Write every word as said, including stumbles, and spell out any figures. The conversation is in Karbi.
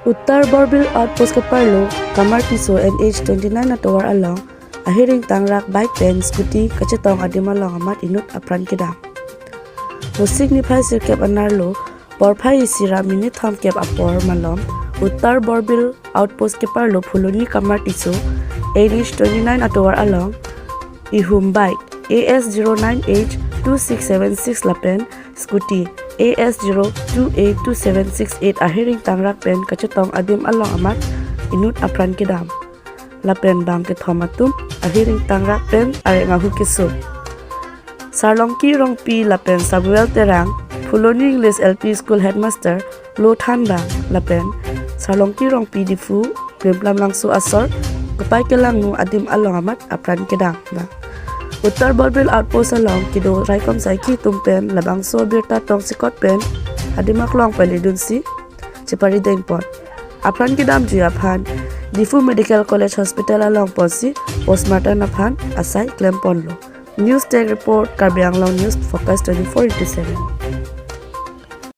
Uttar Borbil Outpost keparlo Kamar Tisso N H twenty-nine atovar along ahiring tangrak bike pen scooty kachetong adim along amat inut apran kedam. Musik niphai sirkep anerlo porphai isi ra minute thomkep apor malom Uttar Borbil Outpost keparlo Phuloni Kamar Tisso N H twenty-nine atovar along ihum bike A S zero nine H two six seven six lapen scooty A S zero two A two seven six eight ahiring tangrak pen kachetong adim along amat inut apran kedam. Lapen bang kethom atum ahiring tangrak pen areng ahu keso. Sarlongki Rongpi lapen Samuel Terang, Phuloni English L P School headmaster, lo thanbang lapen Sarlongki Rongpi Diphu Krimplamlangso asor kepai kelangno adim along amat apran kedam bang. Uttar Borbil Outpost along kedo raikom saikhi atum pen labangso birta tongsekot pen adim aklong paledunsi chepari dengpon. Apran kedamji aphan Diphu Medical College Hospital along ponsi postmortem aphan asai klemponlo. News Desk Report, Karbi Anglong News Focus twenty-four into seven.